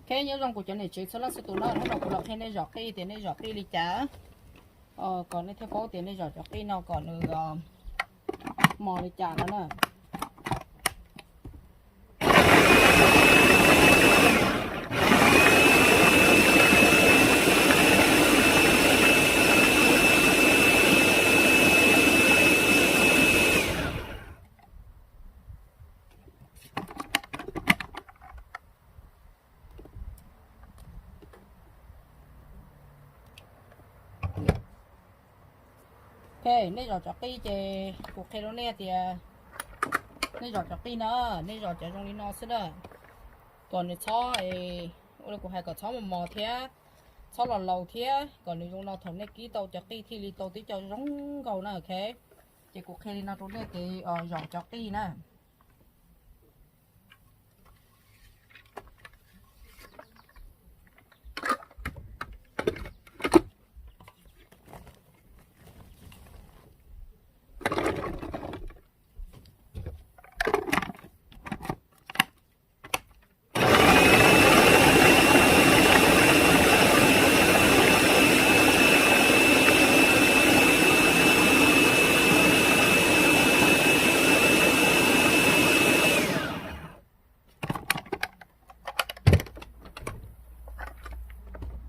Ok, nyob zoo kuv cov niam tsev txhua leej txhua tus na, hnub no kuv los qhia nej zom qij tias nej zom qij li cas, kom nej thiaj paub tias nej zom cov qij no kom nws mos li cas no na. Ok, nej zom cov qij ces kuv qhia rau nej tias nej zom cov qij na, nej zom cov zoo li no xwb na, kom nws txhob, ua li kuv hais kom txhob mos mos thiab, txhob los laus thiab, kom nws zoo no thaum nej kib tau cov qij thiaj li tau tib co zoo nkauj na, ok. Ces kuv qhia li no rau nej kev zom cov qij na.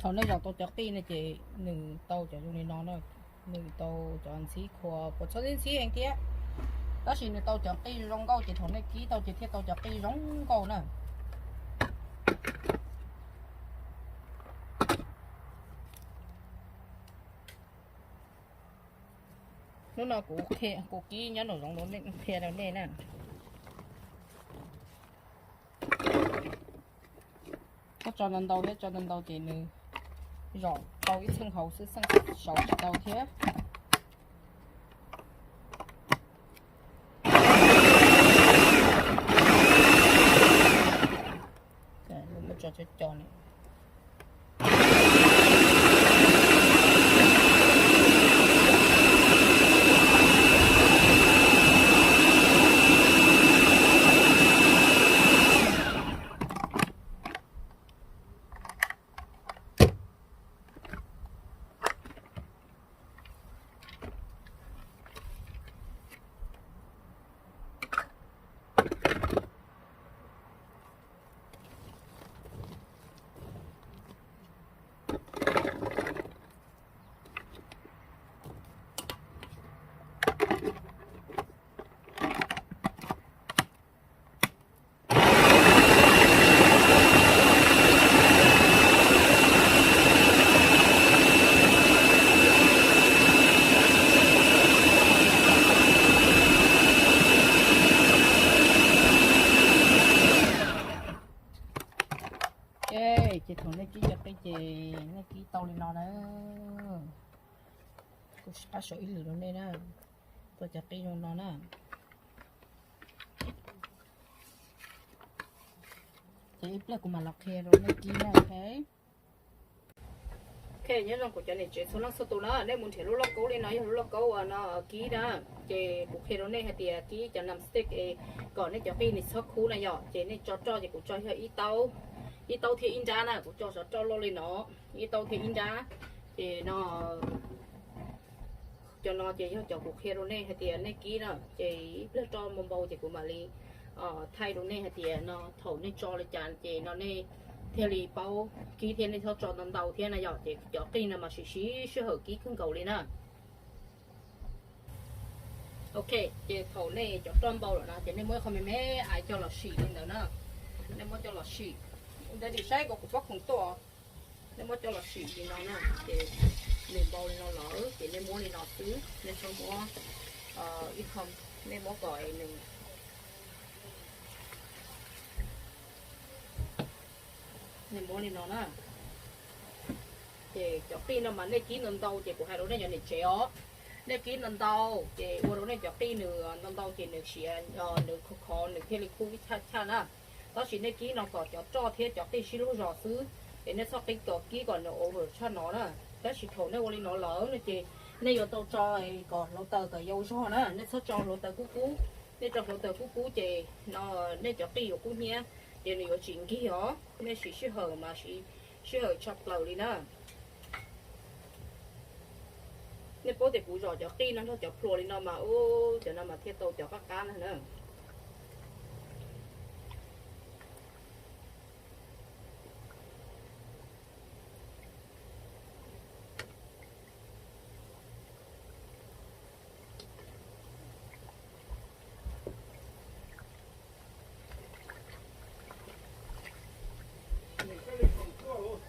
Thaum nej zom tau cov qij no ces nws tau cov zoo li no na, nws tau cov ntxhib khuav, khuav txhob ntxhib ntxhib heev thiab, tab sis nws tau cov qij zoo nkauj ces thaum nej kib tau ces thiaj tau cov qij zoo nkauj na. Hnub no kuv, kuv kib nyob nraum zoov rau nej, qhia rau nej na. Koj tso ntau ntau thiab, tso ntau ntau ces nws zom tau ib txheej hauv xwb, txheej saud tsis tau thiab. Muab tso cov co no. Ok, ces thaum nej kib cov qij ces nej kib tau li no na. Kuv sim qab saum ib lwm rau nej na. Tau cov qij zoo no na. Ces ib pliag kuv mam los qhia rau nej kib na, ok. Ok, nyob zoo kuv cov niam tsev txhua leej txhua tus na, nej mus nrhiav lub lauj kaub li no yog lub lauj kaub uas no kib na. Ces kuv qhia rau nej hais tias kib cov non stick es kom nej cov qij nws txhob khub na yom. Ces nej tso roj ces kuv tso yog ib taub, ib taub thiab ib nrab na, kuv tso xov roj loj li no, ib taub thiab ib nrab. Ces no cov no ces yog cov kuv qhia rau nej hais tias nej kib na, ces ib pliag roj npau npau ces kuv mam li thaij rau nej hais tias no thaum nej tso li cas ces no nej thiaj li paub kib thiab nej txhob tso ntau ntau thiab na yom. Ces cov qij no mas siv siv sij hawm kib kawg nkaus li na. Ok, ces thaum nej cov roj npau lawm na ces nej muab ib qho me me ais coj los sim li ntawd na. Nej muab coj los sim, ntawd dim saib kom kuv pob khoom tuaj. Nej muab coj los sim li no na, ces nws npau li no lawm ces nej muab li no xwb, nej txhob muab ib qho, nej muab kom nws, nej muab li no na. Ces cov qij no mas nej kib ntau ntau ces kuv hais rau nej cov niam tsev os, nej kib ntau ntau ces ua rau nej cov qij nws ntau ntau ces nws siav, nws khov khov nws thiaj li khub ib chaj chaj na. Tab sis nej kib no kom cov roj thiab cov qij sib lub zos xwb, es nej txhob qib kom kib kom nws over tshaj no na. Tab sis thaum nej ua li no lawm no ces nej yuav tau tso kom hluav taws kom yau zog na, nej txhob tso hluav taws kub kub. Nej tso hluav taws kub kub ces no nej cov qij yuav kub hnyiab, Ces nws yuav tsis nkig os, nej siv sij hawm mas siv sij hawm tshaj plaws li na. Nej paub tias kuv zom cov qij no nrog cov plhuav li no mas, u, cov no mas thiaj tau cov qab qab na na.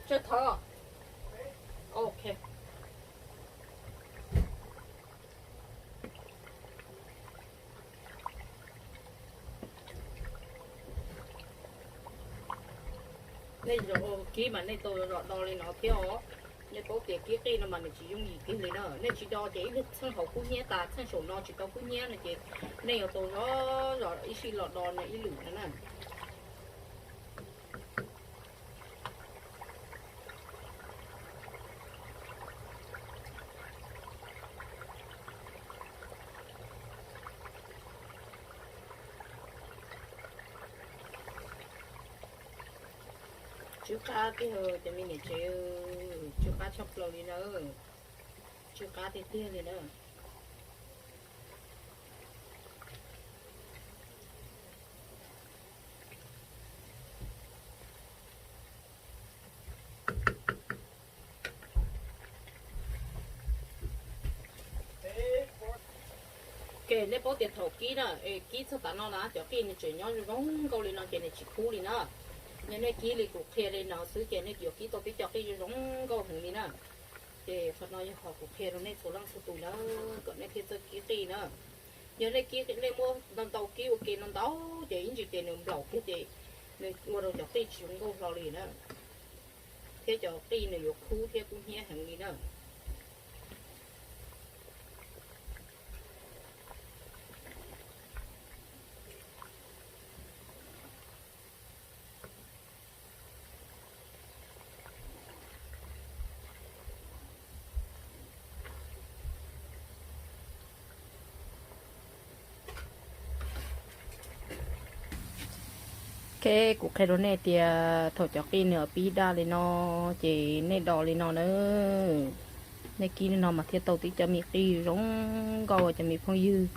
Tsawg thawv? Ok. Nej kib mas nej tau zom do li no thiab os. Nej paub tias kib qij no mas nws tsis yooj yim kiag li na. Nej tsis do ces ib txheej hauv kub hnyiab tas, txheej saum no tsis tau kub hnyiab no ces nej yuav tau zom zom ib sij los do no ib lwm no na. Tsw qab tiag cov me niam tsev, tsw qab tshaj plaws li na, tsw qab tiag tiag li na. Ok, nej paub tias thaum kib na, kib txog tav no na cov qij nws tseem nyob zoo zoo nkauj li no ces nws tsis khub li na. Yog nej kib li kuv qhia li no xwb ces nej yuav kib tau tib co qij zoo zoo nkauj heev li na. Ces qhov no yog qhov kuv qhia rau nej txhua leej txhua tus na, kom nej thiaj txawj kib qij na. Yog nej kib, nej muab ntau ntau kib ua ke no ntau ces ib ntsis ces nws nplaum kiag ces nws ua rau cov qij tsis zoo nkauj hlo li na, thiab cov qij nws yuav khub thiab kub hnyiab heev li na. Ok, kuv qhia rau nej tias thaum cov qij nws pib daj li no, ces nej do li no na. Nej kib li no mas thiaj tau tib co me qij zoo nkauj cov me phooj ywg.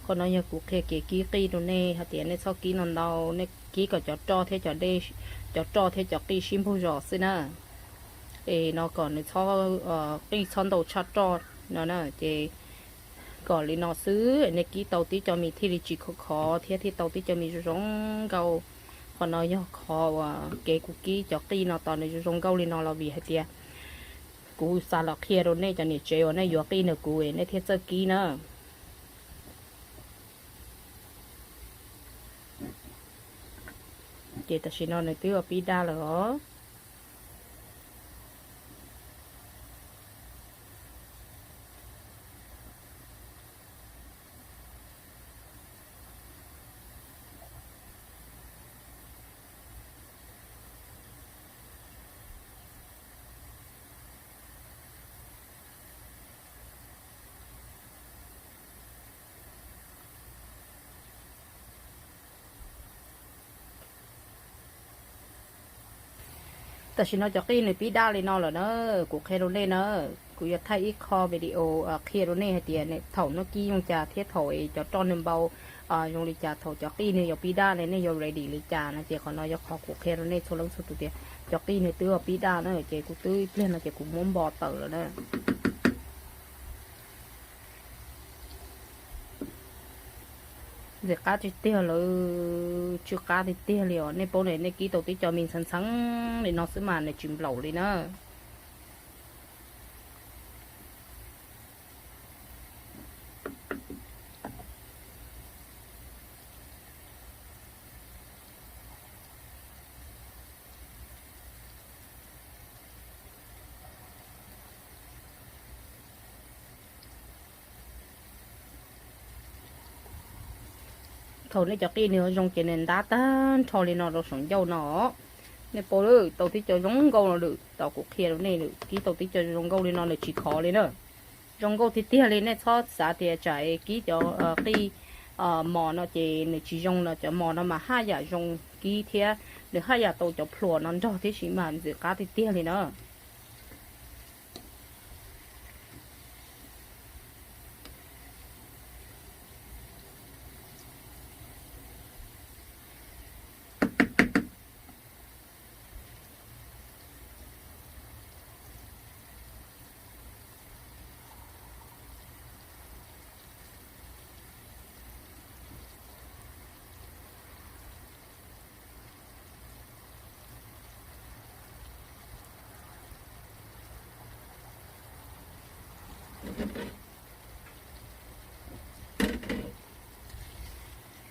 Qhov no yog kuv qhia kev kib qij rau nej hais tias nej txhob kib no ntau, nej kib kom cov roj thiab cov dej, cov roj thiab cov qij sib npaug zos xwb na. Es no kom nws txhob, qij txhob ntau tshaj roj no na. Ces kom li no xwb nej kib tau tib co me thiaj li tsis khov khov thiab thiaj tau tib co me zoo zoo nkauj. Qhov no yog qhov uas kev kuv kib cov qij no tos nws zoo zoo nkauj li no los vim hais tias kuv xav los qhia rau nej cov niam tsev uas nej yuav qij ntawm kuv nej thiaj txawj kib na. Ces tam sim no nws twb ua pib daj lawm os. Tam sim no cov qij nws pib daj li no lawm na, kuv qhia rau nej na, kuv yuav thaij ib qho video qhia rau nej hais tias thaum nws kib zoo cas thiab thaum cov roj nws npau zoo li cas, thaum cov qij nws yuav pib daj ne nej yuav ready li cas no ces qhov no yog qhov kuv qhia rau nej txhua leej txhua tus tias cov qij nws twb pib daj na ces kuv twb ib pliag no ces kuv muab npo tawm lawm na. Ntxim qab tiag tiag lawm, tsw qab tiag tiag li os. Nej paub ne, nej kib tau tib co me ntxheev ntxheev li no xwb mas nws tsis nplaum li na. Thaum nej cov qij nws zoo ces nws ntab tag nrho li no rau saum ncauj no. Nej paub lawm, tau tib co zoo nkauj no lawm, tau kuv qhia rau nej lawm, kib tau tib co zoo nkauj li no nws tsis khov li na. Zoo nkauj tiag tiag li, nej txhob xav tias tsam kib cov qij mos no ces nws tsis zoo no, cov mos no mas haj yam zoo kib thiab nws haj yam tau cov plhuav no nrog thiab sis mas ntxim qab tiag tiag li na.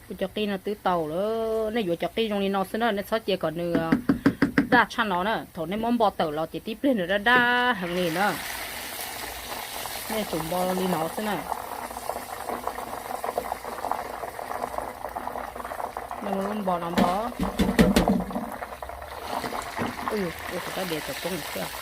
Kuv cov qij no twb tau lawm, nej yuav cov qij zoo li no xwb na, nej txhob cia kom nws daj tshaj no na. Thaum nej muab npo tawm los ces tib pliag nws daj daj heev li na. Nej tsum npo li no xwb na. Nej muab lub npo no npo. Ua kuv rab diav tawm poob thiab.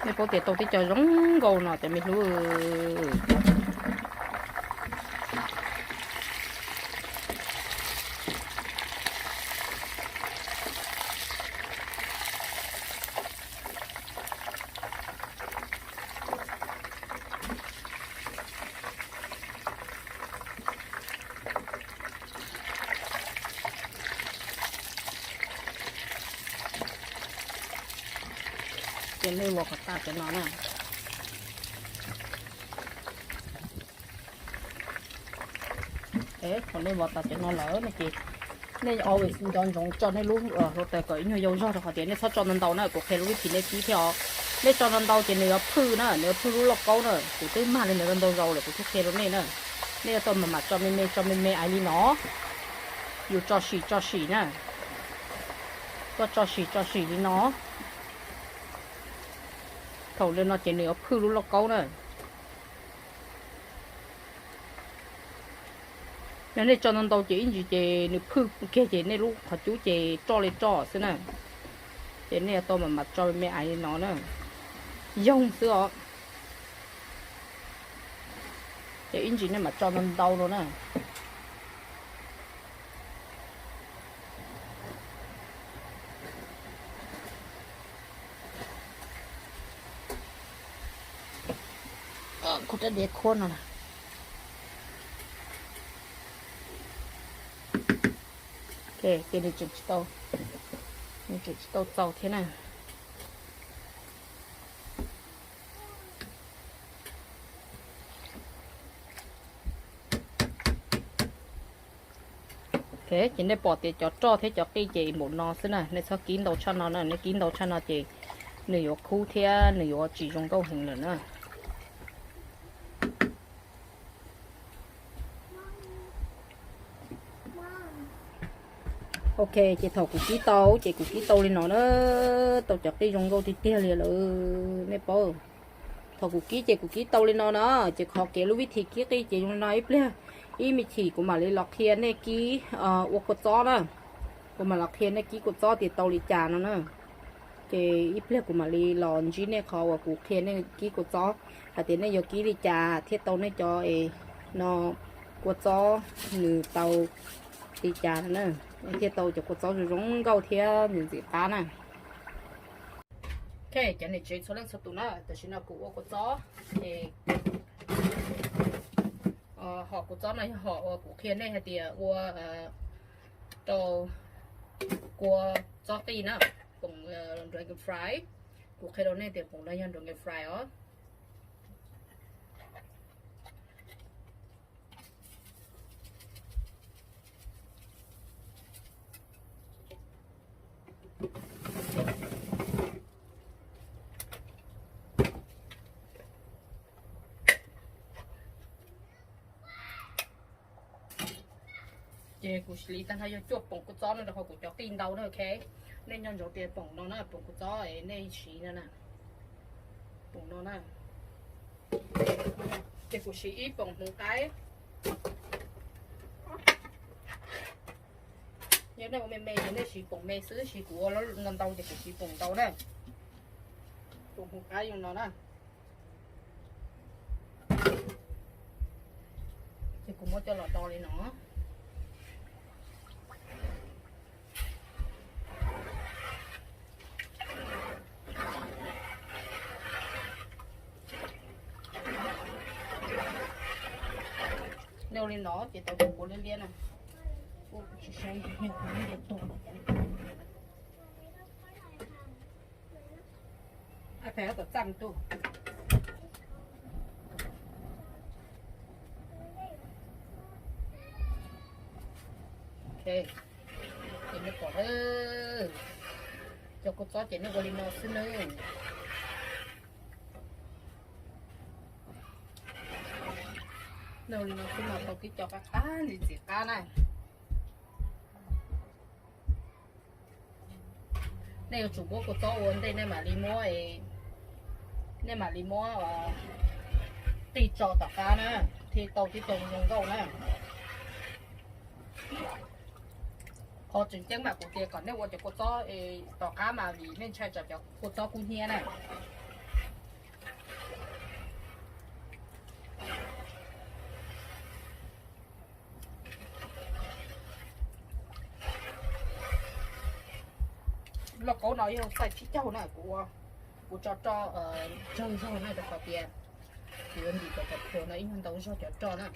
Nej paub tias tau tib co zoo nkauj no cov me hlub. Ces nej vov kom tas cov no na. Thaum nej vov tas cov no lawm no ces nej always nco ntsoov tso nej lub hluav taws kom ib nyuag yau zog rau qhov tias nej txhob tso ntau ntau na, kuv qhia lub vib thim nej kib thiab os. Nej tso ntau ntau ces nws yuav phwj na, nws yuav phwj lub lauj kaub na. Kuv twb mag li ntawd ntau zaus lawm kuv thiaj qhia rau nej na. Nej yuav tau mam mam tso me me tso me me aiv li no. Yus tso sim tso sim na. Koj tso sim tso sim li no. Thaum li no ces nws yuav phwj lub lauj kaub na. Yog nej tso ntau ntau ces ib ntsis ces nws phwj kiag ces nej lub qhov cub ces roj li roj xwb na. Ces nej yuav tau mam mam tso me me aiv li no na. Yoog xwb os. Ces ib ntsis nej mam tso ntau ntau no na. Kuv rab diav khuab no na. Ces nws tseem tsis tau, nws tseem tsis tau txaus thiab na. Ces nej pom tias cov roj thiab cov qij ces npaum no xwb na, nej txhob kib ntau tshaj no na, nej kib ntau tshaj no ces nws yuav khub thiab nws yuav tsis zoo nkauj heev lawm na. Ok, ces thaum kuv kib tau ces kuv kib tau li no na, tau cov qij zoo nkauj tiag tiag li lawm nej paub. Thaum kuv kib ces kuv kib tau li no na, ces qhov kev lub vib thim kib qij ces zoo li no. Ib pliag ib me chim kuv mam li los qhia nej kib ua kua txob na. Kuv mam los qhia nej kib kua txob tias tau li cas no na. Ces ib pliag kuv mam li los ntsib nej qhov uas kuv qhia nej kib kua txob hais tias nej yuav kib li cas thiaj tau nej cov es no kua txob nws tau li cas no na, thiaj tau cov kua txob zoo zoo nkauj thiab ntxim ntxim qab na. Ok, cov niam tsev txhua leej txhua tus na, tam sim no kuv ua kua txob es hom kua txob no yog hom uas kuv qhia nej hais tias ua rau kua txob qij na, poom dragon fry. Kuv qhia rau nej tias poom no yog dragon fry os. Ces kuv siv li tag nrho yog cuaj poom kua txob no rau qhov kuv cov qij ntau na, ok. Nej nco ntsoov tias poom no na, poom kua txob nej siv no na, poom no na. Ces kuv siv ib poom hmoov qaib. Yog nej ua me me ces nej siv poom me xwb, tab sis kuv ua ntau ntau ces kuv siv poom ntau na. Poom hmoov qaib zoo no na. Muab coj los do li no. Nyob li no ces tau tus puav liab liab na. Tsis saib nyob li tus. Phem tom txaj tus. Ces nej pom, cov kua txob ces nej ua li no xwb nawb. Nej ua li no xwb mas tau tib co qab qab ntxim ntxim qab na. Nej yuav tsum muab kua txob ua ntej nej mam li muab, nej mam li muab qij tso tom qab na, thiaj tau tib tug zoo nkauj na. Qhov tseem ceeb mas kuv tias kom nej ua cov kua txob tom qab mas vim nej ntshai tsam cov kua txob kub hnyiab na. Lauj kaub no yog xais tsib caug na, kuv, kuv tso roj tsawg zog na rau qhov tias kuv yuav ntim cov, cov plhuav no ib nyuag ntau zog cov roj na.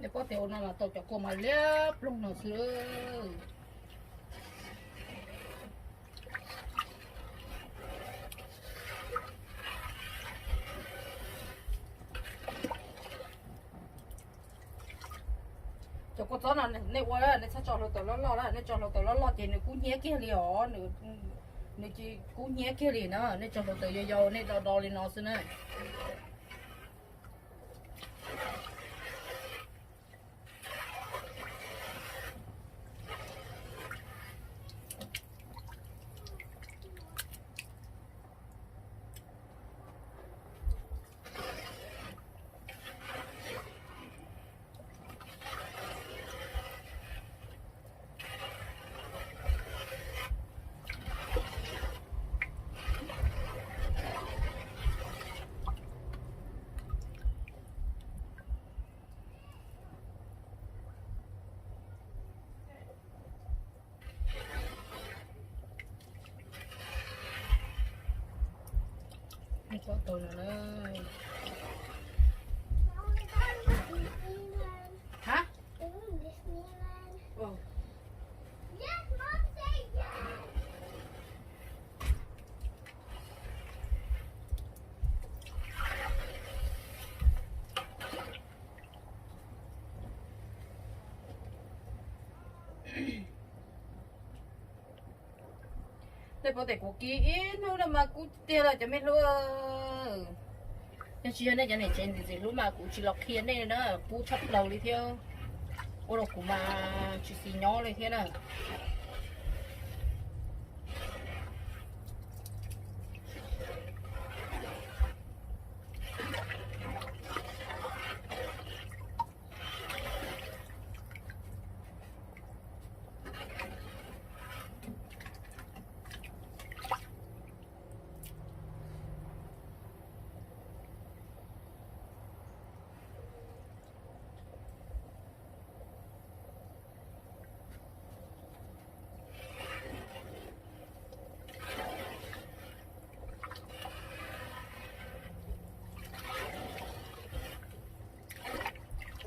Nej paub tias ua no los tau cov kua mas liab ploog no xwb. Cov kua txob no nej ua nej txhob tso hluav taws loj loj na, nej tso hluav taws loj loj ces nws kub hnyiab kiag li os. Nws kub hnyiab kiag li na, nej tso hluav taws yau yau nej do do li no xwb na. Nej paub tias kuv kib ib hnub no mas kub tiag los cov me hlub. Yog tsis yog nej cov niam tsev ntxim ntxim hlub mas kuv tsis los qhia nej na, kub tshaj plaws li thiab. Ua rau kuv mas tsis xis nyob li thiab na.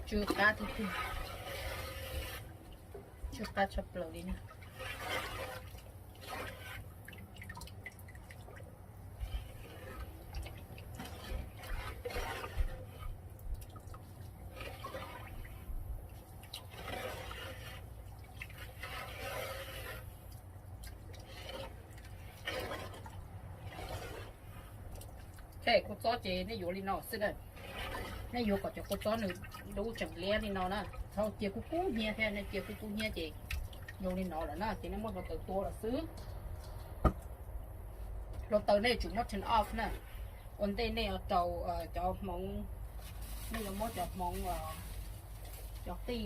Tsw qab tiag tiag, tsw qab tshaj plaws li na. Kua txob ces nej yuav li no xwb na. Nej yuav kom cov kua txob nws dub tseem liab li no na, txhob cia kub kub hnyiab thiab, nej cia kub kub hnyiab ces zoo li no lawm na ces nej muab hluav taws tua lawm xwb. Hluav taws nej tsum muab turn off na. Ua ntej nej rau cov hmoov, nej yuav muab cov hmoov, cov qij,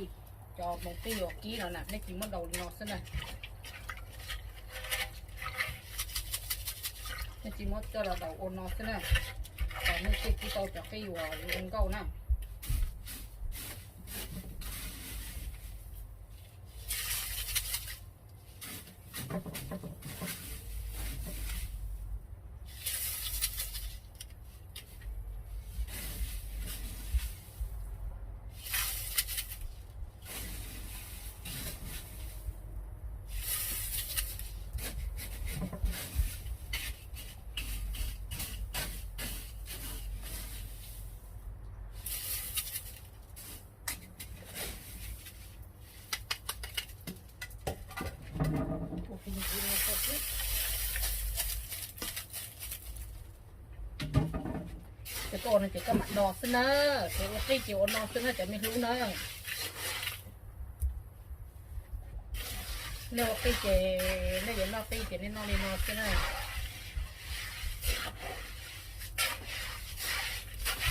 cov hmoov qij uas kib no na nej tsis muab daus li no xwb na. Nej tsis muab coj los daus ua no xwb na, kom nej thiaj kib tau cov qij uas zoo nkauj na. Ces koj ua no ces koj mam do xwb na, ces ua qij ces ua no xwb na cov me hlub na. Nej ua qij ces nej yuav noj qij ces nej noj li no xwb na.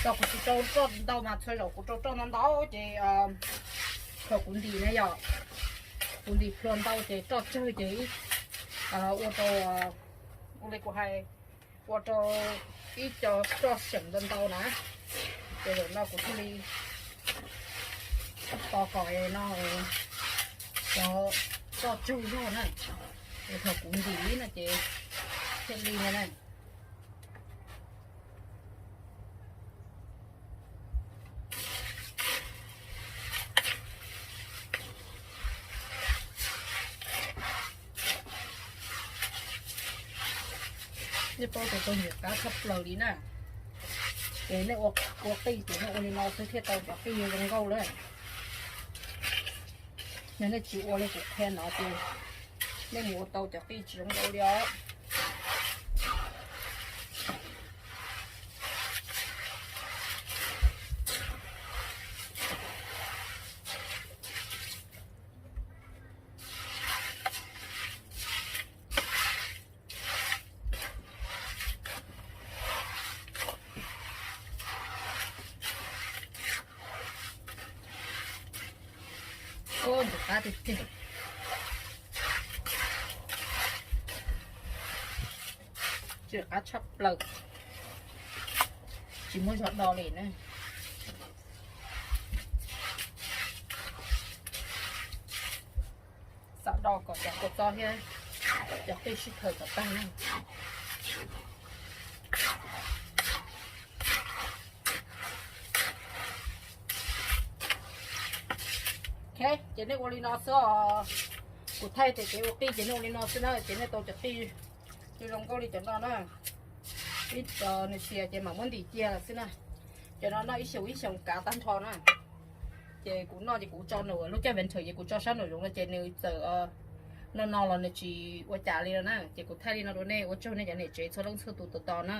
Tau kuv tsis rau roj ntau mas txhua zaus kuv rau roj ntau ntau ces thaum kuv ntim na yom, kuv ntim plhuav ntau ces roj tsawg ces ua rau, ua li kuv hais, ua rau ib co roj seem ntau ntau na. Ces zaum no kuv thiaj li tos kom no cov roj tsawg zog na, es thaum kuv ntim no ces thiaj li no na. Nej paub tias tau ntxim qab tshaj plaws li na. Ces nej ua qij ces nej ua li no xwb thiaj tau cov qij zoo nkauj lawm. Yog nej tsis ua li kuv qhia no ces nej mus ua tau cov qij tsis zoo nkauj li os. Ntxim qab tiag tiag. Ntxim qab tshaj plaws. Tsis muaj zog do li na. Xav do kom cov kua txob thiab cov qij sib thaws kom tag na. Ok, ces nej ua li no xwb os. Kuv thaij tias kev ua qij ces nej ua li no xwb na, ces nej tau cov qij zoo nkauj li cov no na. Ib co nws txias ces mam muab ntim cia lawm xwb na. Cov no noj ib xyoos ib xyoos kav tag nrho na. Ces kuv noj ces kuv tso nws lub caij winter ces kuv tso sab nraum zoov no ces nws txawm no no los nws tsis ua cas li no na. Ces kuv thaij li no rau nej, ua tsaug nej cov niam tsev txhua leej txhua tus tos tos na.